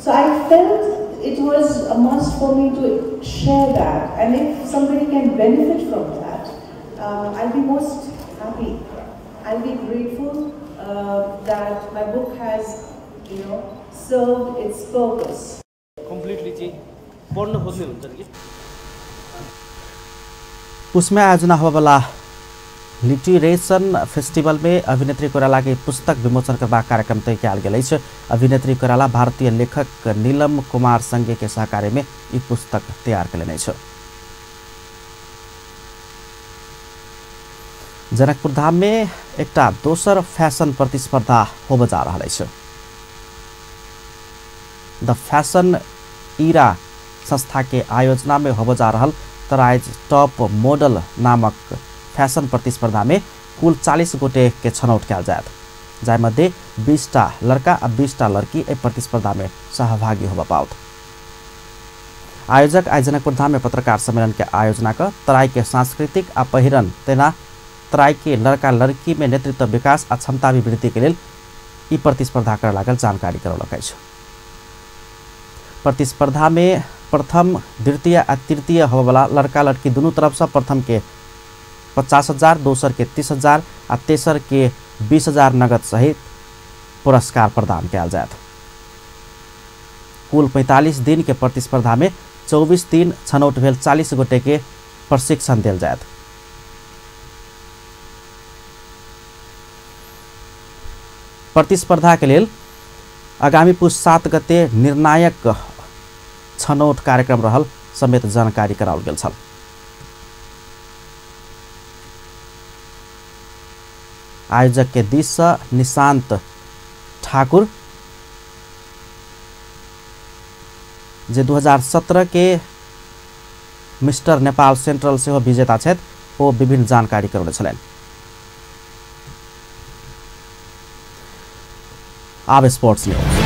So I felt it was a must for me to share that, and if somebody can benefit from that, I'll be most happy. I'll be grateful that my book has, you know, served its purpose. Completely चाहिँ पढ्न खोज्ने हुन्छ कि उसमें आयोजना होबला लिटरेशन फेस्टिवल में अभिनेत्री कोइराला के पुस्तक विमोचन करबाक कार्यक्रम तय कयल गेल अछि। अभिनेत्री कोइराला भारतीय लेखक नीलम कुमार संगे के सहकार्य में ई पुस्तक तैयार कयलनि अछि। जनकपुर धाम में एकटा दोसर फैशन प्रतिस्पर्धा होबय जा रहल अछि। द फैशन ईरा संस्था के आयोजना में होबय जा रहल तराइज टॉप मॉडल नामक फैशन प्रतिस्पर्धा में कुल 40 गोटे के छनौट कयल जायत, जाहि मध्ये 20टा लड़का आ 20टा लड़की एहि प्रतिस्पर्धा में सहभागी होबय पाओत। आयोजक आइ जनकपुर धाम में पत्रकार सम्मेलन के आयोजना क तराई के सांस्कृतिक आ पहिरन तेना तराई के लड़का लड़की में नेतृत्व विकास आ क्षमता अभिवृद्धि के लेल ई प्रतिस्पर्धा करय लागल जानकारी करौलक अछि। प्रतिस्पर्धा में प्रथम, द्वितीय आ तृतीय होबयवला लड़का लड़की दुनू तरफ से प्रथम के 50,000, दोसर के 30,000 आ तेसर के 20,000 नगद सहित पुरस्कार प्रदान कयल जायत। कुल 45 दिन के प्रतिस्पर्धा में 24 दिन छनौट भेल 40 गोटे के प्रशिक्षण देल जायत। प्रतिस्पर्धा के लेल आगामी पुस 7 गते निर्णायक छनौट कार्यक्रम रहल समेत जानकारी कराओल गेल छल। आयोजक के दिस से निशांत ठाकुर जे 2017 के मिस्टर नेपाल सेंट्रल सेहो विजेता छथि, ओ विभिन्न जानकारी करौने छलनि। आब स्पोर्ट्स न्यूज।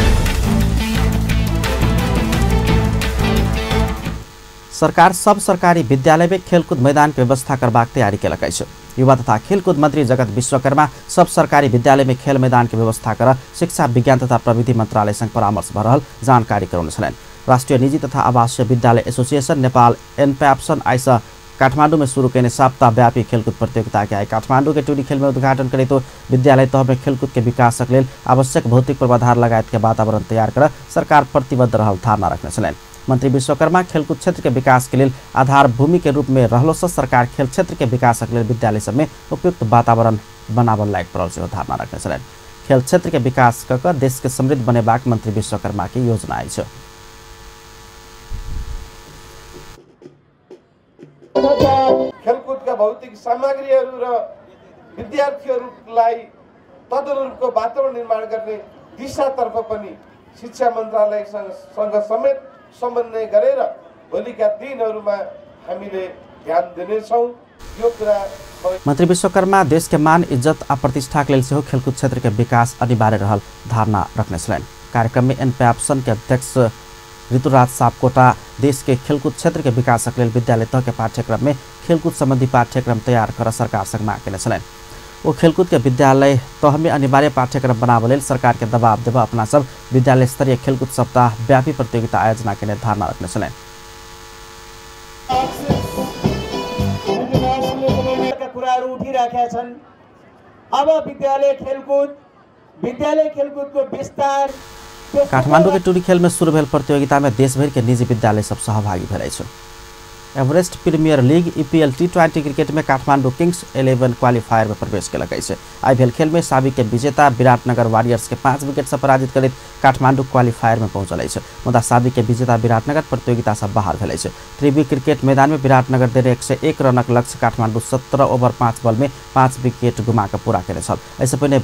सरकार सब सरकारी विद्यालय में खेलकूद मैदान के व्यवस्था करबाक तैयारी केलक अछि। युवा तथा खेलकूद मंत्री जगत विश्वकर्मा सब सरकारी विद्यालय में खेल मैदान के व्यवस्था कर शिक्षा विज्ञान तथा प्रविधि मंत्रालय संग परामर्श भ रहल जानकारी करौने छलनि। राष्ट्रिय निजी तथा आवासीय विद्यालय एसोसिएशन नेपाल एनपैप्सन आइसँ काठमांडू में शुरू कयने सप्ताहव्यापी खेलकूद प्रतियोगिता के आइ काठमांडू के टुरी खेल में उद्घाटन करैत विद्यालय तह में खेलकूद के विकासक लेल आवश्यक भौतिक पूर्वाधार लगायत के वातावरण तैयार कर सरकार प्रतिबद्ध रहल धारणा रखने छलनि। मंत्री विश्वकर्मा खेलकूद क्षेत्र के विकास के लेल आधार भूमि के रूप में रहलो से सरकार खेल क्षेत्र के विकासक लेल विद्यालय सब में उपयुक्त वातावरण बनाबऽ लायक पड़ल सेहो धारणा रखने छलनि। खेल क्षेत्र के विकास कऽ कऽ देश के समृद्ध बनेबाक मंत्री विश्वकर्मा के योजना अछि। खेलकुदका भौतिक सामग्रीहरू र विद्यार्थीहरूलाई तदनुरूपको वातावरण निर्माण गर्ने दिशातर्फ पनि शिक्षा मन्त्रालयसँग समेत समन्वय गरेर भोलिका दिनहरूमा हामीले ध्यान दिनेछौँ। यो कुरा मंत्री विश्वकर्मा देश के मान इज्जत आ प्रतिष्ठा के लेल सेहो खेलकूद क्षेत्र के विकास अनिवार्य रहल धारणा रखने छलनि। कार्यक्रम में एनपैप्सन के अध्यक्ष ऋतुराज सापकोटा देश के खेलकूद क्षेत्र के विकासक लेल विद्यालय तह के पाठ्यक्रम में खेलकूद संबंधी पाठ्यक्रम तैयार कर सरकार संग मांग केने छलनि। ओ खेलकूद के विद्यालय तह में अनिवार्य पाठ्यक्रम बनाबऽ लेल सरकार के दबाव देबऽ अपना सब विद्यालय स्तरीय खेलकूद सप्ताह व्यापी प्रतियोगिता आयोजना केने धारणा रखने छलनि। कुराहरू उठिराखेका छन्। अब विद्यालय खेलकुदको विस्तार। काठमांडू के टुरी खेल में शुरू भेल प्रतियोगिता में देशभर के निजी विद्यालय सब सहभागी भेल अछि। Everest premier league EPL T20 cricket में काठमांडू किंग्स 11 क्वालिफायर में प्रवेश केलक अछि। आइ भेल खेल में साबिक के विजेता विराटनगर वॉरियर्स के 5 विकेट से पराजित करैत काठमांडू क्वालिफायर में पहुंचल अछि। मुदा साबिक के विजेता विराटनगर प्रतियोगिता से बाहर भेल अछि। त्रिवी क्रिकेट मैदान में विराटनगर देने 101 रनक लक्ष्य काठमांडू 17 ओवर 5 बॉल में 5 विकेट गुमा कऽ पूरा केने छल। एहिसँ पहिने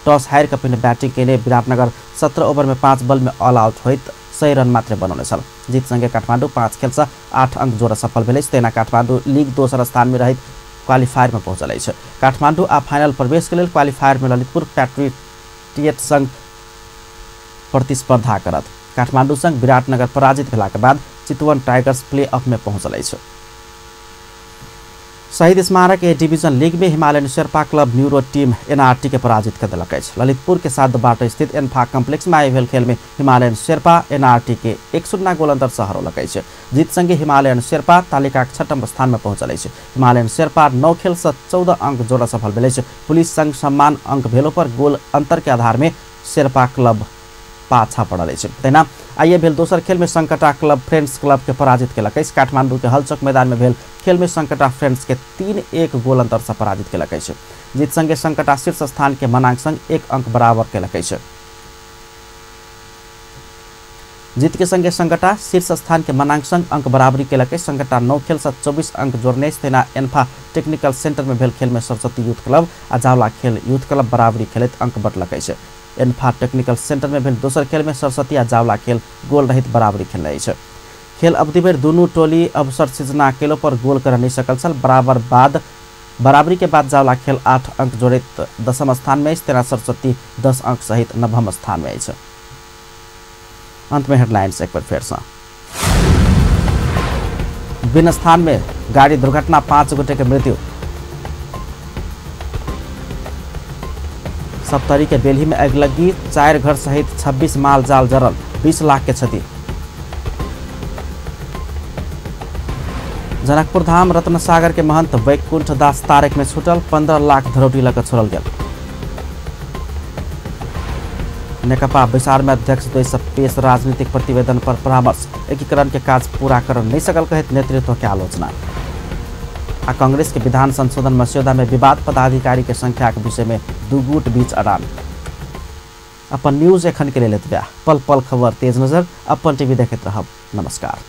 टॉस हारि कऽ पहिने बैटिंग केने विराटनगर 17 ओवर में 5 बॉल में ऑल आउट होइत 100 रन मात्र बनौने छल। जीत संगे काठमांडू 5 खेल से 8 अंक जोड़ सफल भेल अछि। तेना काठमांडू लीग दोसर स्थान में रहैत क्वालिफायर में पहुंचल अछि। काठमांडू आ फाइनल प्रवेश के लेल क्वालिफायर में ललितपुर पैट्रियट संग प्रतिस्पर्धा करत। काठमांडू संग विराटनगर पराजित भेलाक बाद चितवन टाइगर्स प्ले अफ में पहुंचल अछि। शहीद स्मारक ए डिवीजन लीग में Himalayan Sherpa club neuro team NRT के पराजित कर देलक अछि। ललितपुर के सात बाटो स्थित एन्फा कम्प्लेक्स में आइ भेल खेल में हिमालयन शेर्पा एनआरटी के 1-0 गोल अंतर से हरौलक अछि। जीत संगे हिमालयन शेर्पा तालिकाक छठम स्थान में पहुंचल अछि। हिमालयन शेर्पा 9 खेल से 14 अंक जोड़ सफल भेल अछि। पुलिस संग सम्मान अंक भेलो पर गोल अंतर के आधार में शेर्पा क्लब पाछा पड़ल अछि। तहिना आइए भेल दोसर खेल में संकटा क्लब फ्रेंड्स क्लब के पराजित केलक अछि। काठमांडू के हलचक मैदान में भेल खेल में संकटा फ्रेंड्स के 3-1 गोल अंतर से पराजित केलक अछि। जीत संगे संकटा शीर्ष स्थान के मनांक संग 1 अंक बराबर केलक अछि। जीत के संगे संकटा शीर्ष स्थान के मनांक संग अंक बराबरी केलक अछि। संकटा 9 खेल से 24 अंक जोड़ने अछि। तहिना एन्फा टेक्निकल सेंटर में भेल खेल में सरस्वती यूथ क्लब आ जावला खेल यूथ क्लब बराबरी खेलैत अंक बटलक अछि। एन्फा टेक्निकल सेंटर में भेल दोसर खेल में सरस्वती आ जावला खेल गोल रहित बराबरी खेलने अछि। खेल अवधि भरि दुनू टोली अवसर सृजना केलो पर गोल कर नहीं सकल छल। बराबरी के बाद जावला खेल 8 अंक जोड़ैत 10म स्थान में अछि। तेना सरस्वती 10 अंक सहित 9म स्थान में अछि। अंत में हेडलाइंस एक बार फेर से। विभिन्न स्थान में गाड़ी दुर्घटना 5 गोटे के मृत्यु। सप्तरी के बेलही में अगिलगी 4 घर सहित 26 माल जाल जरल, 20 लाख के क्षति। जनकपुर धाम रत्नसागर के महंत वैकुंठ दास तारक में छूटल, 15 लाख धरौटी लग छोड़ल गेल। नेकपा बैसार में अध्यक्ष द्वय से पेश राजनीतिक प्रतिवेदन पर परामर्श, एकीकरण के काज पूरा कर नहीं सकल कहत नेतृत्व के आलोचना। आ कांग्रेस के विधान संशोधन मस्यौदा में विवाद, पदाधिकारी के संख्या के विषय में दू गुट बीच अड़ान। अपन न्यूज एखन के लेल एतबे। पल पल खबर तेज नजर अपन टीवी देखैत रहब। नमस्कार।